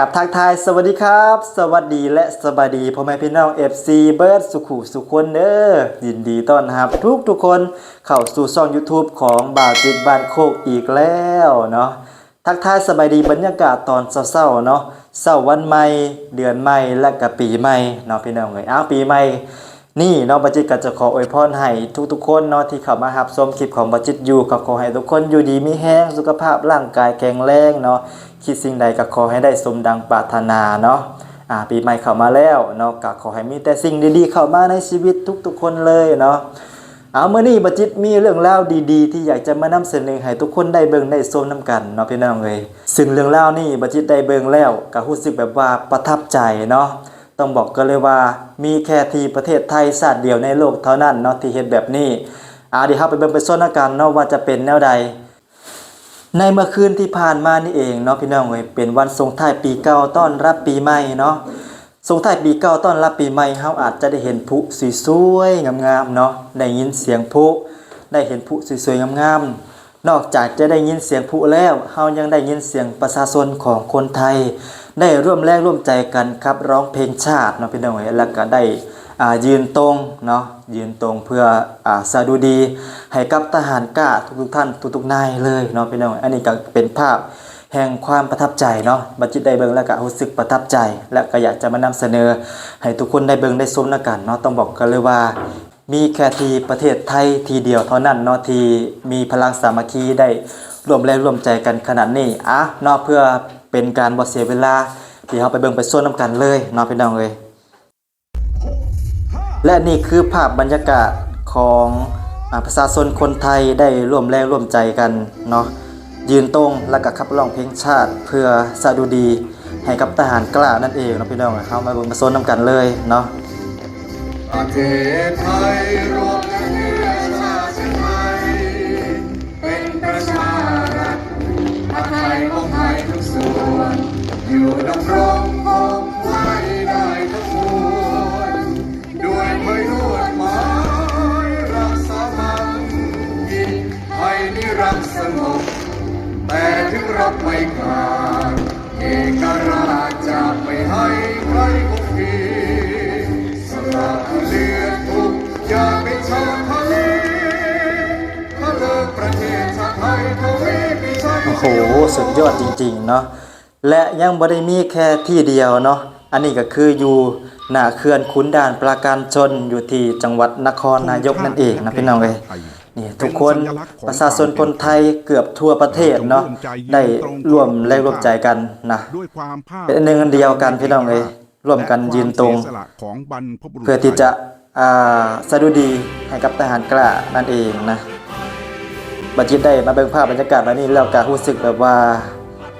ກັບທັກທາຍສະຫວັດດີຄັບ ສະຫວັດດີ ແລະ ສະບາຍດີພໍ່ແມ່ພີ່ນ້ອງ ເອັຟຊີ ເບິດສູ່ຄູ່ສູ່ຄົນເດີ. ຍິນດີຕ້ອນຮັບທຸກໆຄົນເຂົ້າສູ່ຊ່ອງ YouTube ຂອງບ່າວຈິດບ້ານໂຄກອີກແລ້ວເນາະ. ທັກທາຍສະບາຍດີບັນຍາກາດຕອນເຊົ້າໆເນາະ, ເຊົ້າວັນໃໝ່ ເດືອນໃໝ່ ແລະ ກະປີໃໝ່ເນາະ ພີ່ນ້ອງເອີຍ. ອ້າວ ປີໃໝ່ ນີ້ເນາະ ບ່າວຈິດກໍຈະຂໍອວຍພອນໃຫ້ທຸກໆຄົນເນາະ ທີ່ເຂົ້າມາຮັບຊົມຄລິບຂອງບ່າວຈິດຢູ່ ກໍຂໍໃຫ້ທຸກຄົນຢູ່ດີມີແຮງ ສຸຂະພາບຮ່າງກາຍແຂງແຮງເນາະ, ຄິດສິ່ງໃດກໍຂໍໃຫ້ໄດ້ສົມດັ່ງປາດຖະໜາເນາະ. ອາ ປີໃໝ່ເຂົ້າມາແລ້ວເນາະ ກໍຂໍໃຫ້ມີແຕ່ສິ່ງດີໆເຂົ້າມາໃນຊີວິດທຸກໆຄົນເລີຍເນາະ. ເອົາ ມື້ນີ້ບ່າວຈິດມີເລື່ອງລາວດີໆ ທີ່ຢາກຈະມານຳສະເໜີໃຫ້ທຸກຄົນໄດ້ເບິ່ງໄດ້ຊົມນຳກັນເນາະ ພີ່ນ້ອງເອີຍ. ຊຶ່ງເລື່ອງລາວນີ້ບ່າວຈິດໄດ້ເບິ່ງແລ້ວກໍຮູ້ສຶກແບບວ່າປະທັບໃຈເນາະ. ຕ້ອງບອກກັນເລີຍວ່າມີແຄ່ທີ່ປະເທດໄທຊາດດຽວໃນໂລກເທົ່ານັ້ນເນາະ ທີ່ເຮັດແບບນີ້. ອາ ດຽວເຮົາໄປເບິ່ງໄປຊົມນຳກັນເນາະ ວ່າຈະເປັນແນວໃດ. ໃນເມື່ອຄືນທີ່ຜ່ານມານີ້ເອງເນາະ ພີ່ນ້ອງເອີຍ ເປັນວັນສົ່ງທ້າຍປີເກົ່າຕ້ອນຮັບປີໃໝ່ເນາະ. ສົ່ງທ້າຍປີເກົ່າຕ້ອນຮັບປີໃໝ່ ເຮົາອາດຈະໄດ້ເຫັນຜຸສວຍໆງາມໆເນາະ, ໄດ້ຍິນສຽງຜຸ, ໄດ້ເຫັນຜຸສວຍໆງາມໆ. ນອກຈາກຈະໄດ້ຍິນສຽງຜຸແລ້ວ ເຮົາຍັງໄດ້ຍິນສຽງປະຊາຊົນຂອງຄົນໄທ ໄດ້ຮ່ວມແຮງຮ່ວມໃຈກັນຂັບຮ້ອງເພງຊາດເນາະ ພີ່ນ້ອງເອີຍ, ແລ້ວກໍໄດ້ ອ່າ ຢືນຕົງເນາະ, ຢືນຕົງເພື່ອ ອ່າ ສະດຸດີໃຫ້ກັບທະຫານກ້າທຸກໆທ່ານ ທຸກໆນາຍເລີຍເນາະ ພີ່ນ້ອງ. ອັນນີ້ກໍເປັນພາບແຫ່ງຄວາມປະທັບໃຈເນາະ, ບ່າວຈິດໄດ້ເບິ່ງແລ້ວກໍຮູ້ສຶກປະທັບໃຈ ແລະ ກໍຢາກຈະມານຳສະເໜີໃຫ້ທຸກຄົນໄດ້ເບິ່ງໄດ້ຊົມນຳກັນເນາະ. ຕ້ອງບອກກັນເລີຍວ່າ ມີແຄ່ທີ່ປະເທດໄທທີ່ດຽວເທົ່ານັ້ນເນາະ ທີ່ມີພະລັງສາມັກຄີໄດ້ຮ່ວມແຮງຮ່ວມໃຈກັນຂະໜາດນີ້. ອາ ເນາະ ເພື່ອເປັນການບໍ່ເສຍເວລາ ດຽວເຮົາໄປເບິ່ງໄປຊົມນຳກັນເລີຍເນາະ ພີ່ນ້ອງເອີຍ. ແລະ ນີ້ຄືພາບບັນຍາກາດຂອງ ອາ ປະຊາຊົນຄົນໄທໄດ້ຮ່ວມແຮງຮ່ວມໃຈກັນເນາະ, ຢືນຕົງ ແລ້ວກໍຂັບຮ້ອງເພງຊາດເພື່ອສະດຸດີໃຫ້ກັບທະຫານກ້ານັ້ນເອງເນາະ ພີ່ນ້ອງ. ເຮົາມາເບິ່ງມາຊົມນຳກັນເລີຍເນາະ. ປະເທດໄທລວມເຊື້ອຊາດໄທ ເປັນປະຊາລັດ ພາກໃຕ້ຂອງໄທທຸກສ່ວນ ຢູ່ດຳລົງຄົງໄວ້ໄດ້ທັງມວນ ດ້ວຍໄມ້ລວດໝາຍລັກສາມັກຄີ ໃຫ້ນິລັນດ໌ສະຫງົບ ແຕ່ເຖິງລັບໄມ້ຂາດ ເອກະລາດຈະໄມ່ໃຫ້ໃຜຄົມເຄ ສະຫຼະເລືອດທຸກ ຢ່າເປັນຊາວທະເລ ທະເລີກປະເທດຊາດໄທ ທະວີປີໄຊ. ໂອ້ໂຫ ສຸດຍອດຈິງໆເນາະ. ແລະ ຍັງບໍ່ໄດ້ມີແຄ່ທີ່ດຽວເນາະ, ອັນນີ້ກໍຄືຢູ່ໜ້າເຂື່ອນຂຸນດ່ານປາການຊົນ ຢູ່ທີ່ຈັງຫວັດນະຄອນນາຍົກນັ້ນເອງນະ ພີ່ນ້ອງເອີຍ. ນີ້ທຸກຄົນ ປະຊາຊົນຄົນໄທເກືອບທົ່ວປະເທດເນາະ ໄດ້ຮ່ວມແຮງຮ່ວມໃຈກັນນະ, ເປັນອັນໜຶ່ງອັນດຽວກັນ ພີ່ນ້ອງເອີຍ, ຮ່ວມກັນຢືນຕົງ ເພື່ອທີ່ຈະ ອ່າ ສະດຸດີໃຫ້ກັບທະຫານກ້ານັ້ນເອງນະ. ບ່າວຈິດໄດ້ມາເບິ່ງພາບບັນຍາກາດແບບນີ້ແລ້ວ ກໍຮູ້ສຶກແບບວ່າ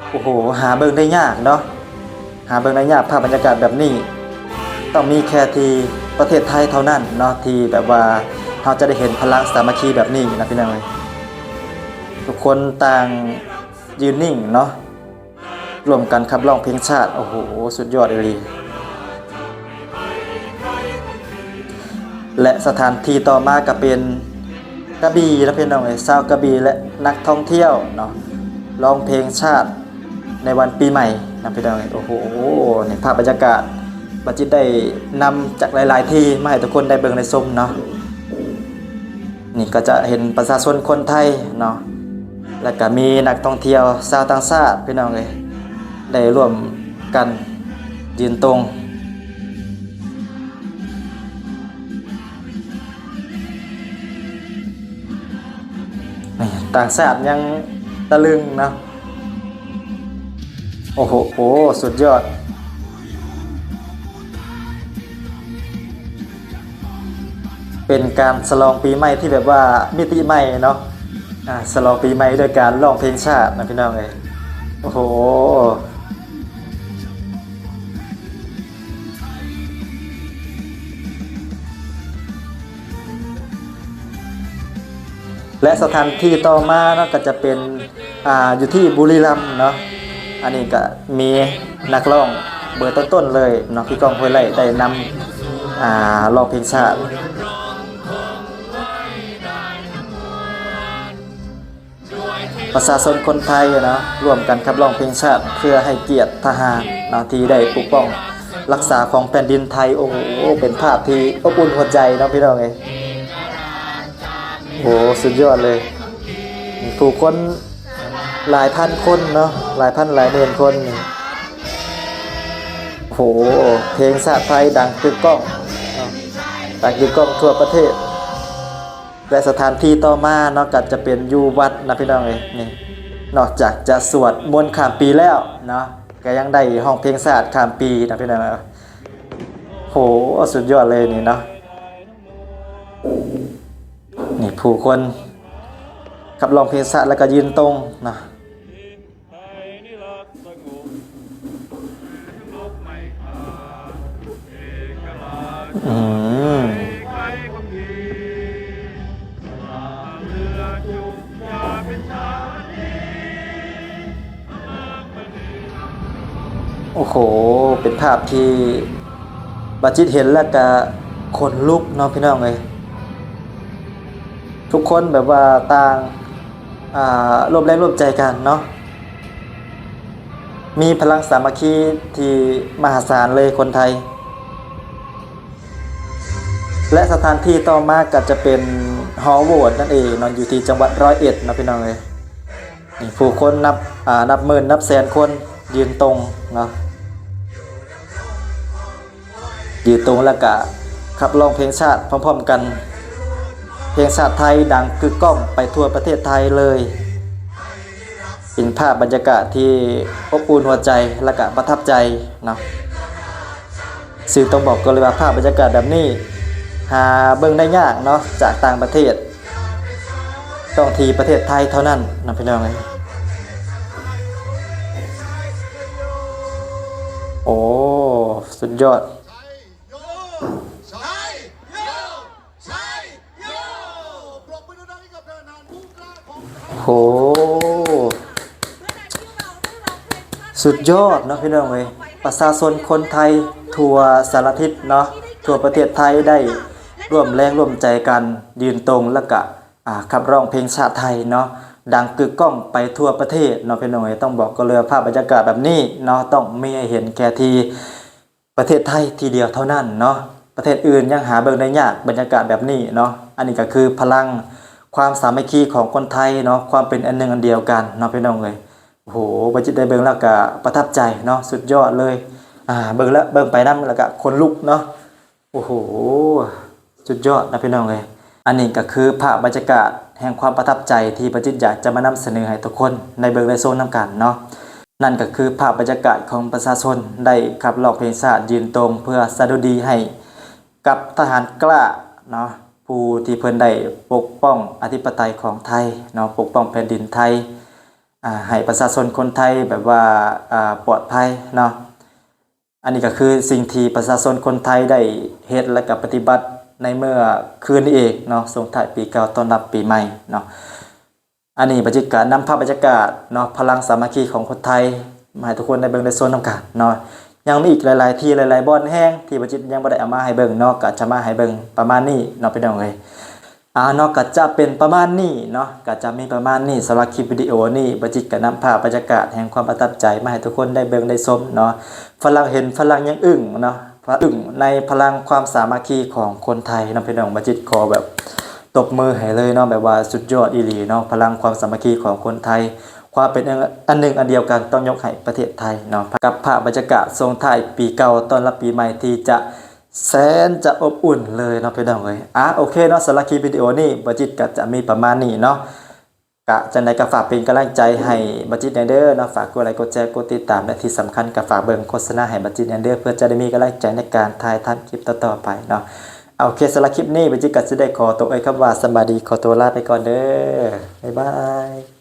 ໂອ້ໂຫ ຫາເບິ່ງໄດ້ຍາກເນາະ, ຫາເບິ່ງໄດ້ຍາກ. ພາບບັນຍາກາດແບບນີ້ ຕ້ອງມີແຄ່ທີ່ປະເທດໄທເທົ່ານັ້ນເນາະ ທີ່ແບບວ່າເຮົາຈະໄດ້ເຫັນພະລັງສາມັກຄີແບບນີ້ນະ ພີ່ນ້ອງເອີຍ. ທຸກຄົນຕ່າງຢືນນິ່ງເນາະ, ຮ່ວມກັນຂັບຮ້ອງເພງຊາດ. ໂອ້ໂຫ ສຸດຍອດອີ່ຫຼີ. ແລະ ສະຖານທີ່ຕໍ່ມາກໍເປັນກະບີນະ ພີ່ນ້ອງເອີຍ, ຊາວກະບີ ແລະ ນັກທ່ອງທ່ຽວເນາະ ຮ້ອງເພງຊາດໃນວັນປີໃໝ່ນະ ພີ່ນ້ອງເອີຍ. ໂອ້ໂຫ ນີ້ພາບບັນຍາກາດ ບ່າວຈິດໄດ້ນຳຈາກຫຼາຍໆທີ່ມາໃຫ້ທຸກຄົນໄດ້ເບິ່ງໄດ້ຊົມເນາະ. ນີ້ກໍຈະເຫັນປະຊາຊົນຄົນໄທເນາະ ແລ້ວກໍມີນັກທ່ອງທ່ຽວຊາວຕ່າງຊາດ ພີ່ນ້ອງເອີຍ ໄດ້ຮ່ວມກັນຢືນຕົງ. ນີ້ ຕ່າງຊາດຍັງຕະລຶງເນາະ. ໂອ້ໂຫ ໂອ້ ສຸດຍອດ. ເປັນການສະຫຼອງປີໃໝ່ທີ່ແບບວ່າມິຕິໃໝ່ເນາະ, ອ່າ ສະຫຼອງປີໃໝ່ດ້ວຍການຮ້ອງເພງຊາດນະ ພີ່ນ້ອງເອີຍ. ໂອ້ໂຫ. ແລະ ສະຖານທີ່ຕໍ່ມາເນາະ ກໍຈະເປັນ ອ່າ ຢູ່ທີ່ບຸລີລຳເນາະ. ອັນນີ້ກໍມີນັກຮ້ອງເບີຕົ້ນໆເລີຍເນາະ ຄືກ້ອງ ຫ້ວຍໄລ່ ໄດ້ນຳ ອ່າ ຮ້ອງເພງຊາດ. ປະຊາຊົນຄົນໄທເນາະ ຮ່ວມກັນຂັບຮ້ອງເພງຊາດ ເພື່ອໃຫ້ກຽດທະຫານເນາະ ທີ່ໄດ້ປົກປ້ອງຮັກສາຂອງແຜ່ນດິນໄທ. ໂອ້ໂຫ ເປັນພາບທີ່ອົບອຸ່ນຫົວໃຈເນາະ ພີ່ນ້ອງເອີຍ. ໂອ້ ສຸດຍອດເລີຍ. ຜູ້ຄົນຫຼາຍພັນຄົນເນາະ ຫຼາຍພັນຫຼາຍໝື່ນຄົນນີ້. ໂອ້ໂຫ ເພງຊາດໄທດັງກຶກກ້ອງເນາະ ດັງກຶກກ້ອງທົ່ວປະເທດ. ແລະ ສະຖານທີ່ຕໍ່ມາເນາະ ກໍຈະເປັນຢູ່ວັດນະ ພີ່ນ້ອງເອີຍ. ນີ້ ນອກຈາກຈະສວດມົນຂ້າມປີແລ້ວເນາະ ກໍຍັງໄດ້ຮ້ອງເພງຊາດຂ້າມປີນະ ພີ່ນ້ອງເອີຍ. ໂຫ ສຸດຍອດເລີຍນີ້ເນາະ. ນີ້ ຜູ້ຄົນຂັບຮ້ອງເພງຊາດ ແລ້ວກໍຢືນຕົງເນາະ. ອືມ ໂອ້ໂຫ ເປັນພາບທີ່ບາຈິດເຫັນແລ້ວກະຂົນລຸກເນາະ ພີ່ນ້ອງເອີຍ. ທຸກຄົນແບບວ່າຕ່າງ ອ່າ ລວມແຮງລວມໃຈກັນເນາະ ມີພະລັງສາມັກຄີທີ່ມະຫາສານເລີຍຄົນໄທ. ແລະ ສະຖານທີ່ຕໍ່ມາກໍຈະເປັນຫໍໂຫວດນັ້ນເອງເນາະ ຢູ່ທີ່ຈັງຫວັດຮ້ອຍເອັດເນາະ ພີ່ນ້ອງເອີຍ. ນີ້ ຜູ້ຄົນນັບ ອ່າ ນັບໝື່ນນັບແສນຄົນຢືນຕົງເນາະ ຢືນຕົງແລ້ວກະຂັບຮ້ອງເພງຊາດພ້ອມໆກັນ. ເພງຊາດໄທດັງກຶກກ້ອງໄປທົ່ວປະເທດໄທເລີຍ. ເປັນພາບບັນຍາກາດທີ່ອົບອຸ່ນຫົວໃຈ ແລະກະປະທັບໃຈເນາະ. ຊຶ່ງຕ້ອງບອກກ່ອນເລີຍວ່າ ພາບບັນຍາກາດແບບນີ້ຫາເບິ່ງໄດ້ຍາກເນາະ ຈາກຕ່າງປະເທດ ຕ້ອງທີ່ປະເທດໄທເທົ່ານັ້ນນະ ພີ່ນ້ອງເອີຍ. ໂອ້ ສຸດຍອດ. ໂຫ ສຸດຍອດເນາະ ພີ່ນ້ອງເອີຍ. ປະຊາຊົນຄົນໄທທົ່ວສາລະທິດເນາະ ທົ່ວປະເທດໄທ ໄດ້ຮ່ວມແຮງຮ່ວມໃຈກັນຢືນຕົງ ແລ້ວກະ ອ່າ ຂັບຮ້ອງເພງຊາດໄທເນາະ ດັງກຶກກ້ອງໄປທົ່ວປະເທດເນາະ ພີ່ນ້ອງເອີຍ. ຕ້ອງບອກກ່ອນເລີຍວ່າ ພາບບັນຍາກາດແບບນີ້ເນາະ ຕ້ອງມີໃຫ້ເຫັນແຄ່ທີ່ ປະເທດໄທທີ່ດຽວເທົ່ານັ້ນເນາະ. ປະເທດອື່ນຍັງຫາເບິ່ງໄດ້ຍາກບັນຍາກາດແບບນີ້ເນາະ. ອັນນີ້ກໍຄືພະລັງຄວາມສາມັກຄີຂອງຄົນໄທເນາະ, ຄວາມເປັນອັນໜຶ່ງອັນດຽວກັນເນາະ ພີ່ນ້ອງເອີຍ. ໂອ້ໂຫ ບໍ່ຈິດໄດ້ເບິ່ງແລ້ວກໍປະທັບໃຈເນາະ, ສຸດຍອດເລີຍ. ອ່າ ເບິ່ງແລ້ວ ເບິ່ງໄປນຳແລ້ວກໍຂົນລຸກເນາະ. ໂອ້ໂຫ ສຸດຍອດນະ ພີ່ນ້ອງເອີຍ. ອັນນີ້ກໍຄືພາບບັນຍາກາດແຫ່ງຄວາມປະທັບໃຈທີ່ບໍ່ຈິດຢາກຈະມານຳສະເໜີໃຫ້ທຸກຄົນໄດ້ເບິ່ງໄດ້ຊົມນຳກັນເນາະ. ນັ້ນກໍຄືພາບບັນຍາກາດຂອງປະຊາຊົນໄດ້ຂັບຮ້ອງເພງຊາດຢືນຕົງເພື່ອສະດຸດີໃຫ້ກັບທະຫານກ້າເນາະ, ຜູ້ທີ່ເພິ່ນໄດ້ປົກປ້ອງອະທິປະໄຕຂອງໄທເນາະ, ປົກປ້ອງແຜ່ນດິນໄທ ອ່າ ໃຫ້ປະຊາຊົນຄົນໄທແບບວ່າ ອ່າ ປອດໄພເນາະ. ອັນນີ້ກໍຄືສິ່ງທີ່ປະຊາຊົນຄົນໄທໄດ້ເຮັດ ແລະ ກໍປະຕິບັດໃນເມື່ອຄືນນີ້ເອງເນາະ, ສົ່ງທ້າຍປີເກົ່າຕ້ອນຮັບປີໃໝ່ເນາະ. ອັນນີ້ບັນຈິດກະນຳພາບບັນຍາກາດເນາະ, ພະລັງສາມັກຄີຂອງຄົນໄທ ມາໃຫ້ທຸກຄົນໄດ້ເບິ່ງໄດ້ຊົມນຳກັນເນາະ. ຍັງມີອີກຫຼາຍໆທີ່ ຫຼາຍໆບ່ອນແຮງທີ່ບັນຈິດຍັງບໍ່ໄດ້ເອົາມາໃຫ້ເບິ່ງເນາະ, ກໍຈະມາໃຫ້ເບິ່ງປະມານນີ້ເນາະ ພີ່ນ້ອງເອີຍ. ອ່າເນາະ ກໍຈະເປັນປະມານນີ້ເນາະ, ກໍຈະມີປະມານນີ້. ສຳລັບຄລິບວິດີໂອນີ້ ບັນຈິດກໍນຳພາບບັນຍາກາດແຫ່ງຄວາມປະທັບໃຈມາໃຫ້ທຸກຄົນໄດ້ເບິ່ງໄດ້ຊົມເນາະ. ຝຣັ່ງເຫັນຝຣັ່ງຍັງອຶ້ງເນາະ, ອຶ້ງໃນພະລັງຄວາມສາມັກຄີຂອງຄົນໄທເນາະ ພີ່ນ້ອງ. ບັນຈິດຂໍແບບຕົບມືໃຫ້ເລີຍເນາະ, ແບບວ່າສຸດຍອດອີ່ຫຼີເນາະ, ພະລັງຄວາມສາມັກຄີຂອງຄົນໄທ, ຄວາມເປັນອັນໜຶ່ງອັນດຽວກັນ ຕ້ອງຍົກໃຫ້ປະເທດໄທເນາະ, ກັບພາບບັນຍາກາດສົ່ງທ້າຍປີເກົ່າຕ້ອນຮັບປີໃໝ່ທີ່ຈະ ແສນຈະອົບອຸ່ນເລີຍເນາະ ພີ່ນ້ອງເອີຍ. ອ່າ ໂອເຄເນາະ, ສຳລັບຄລິບວິດີໂອນີ້ ບັນຈິດກໍຈະມີປະມານນີ້ເນາະ. ກະຈັ່ງໃດກໍຝາກເປັນກຳລັງໃຈໃຫ້ບັນຈິດແດ່ເດີເນາະ, ຝາກກົດໄລ ກົດແຊ ກົດຕິດຕາມ ແລະ ທີ່ສຳຄັນກໍຝາກເບິ່ງໂຄສະນາໃຫ້ບັນຈິດແດ່ເດີ ເພື່ອຈະໄດ້ມີກຳລັງໃຈໃນການຖ່າຍທຳຄລິບຕໍ່ໆໄປເນາະ. ໂອເຄ, ສຳລັບຄລິບນີ້ ບັນຈິດກໍຊິໄດ້ຂໍຕົວເອີ່ຍຄຳວ່າສະບາຍດີ, ຂໍຕົວລາໄປກ່ອນເດີ. ບາຍບາຍ.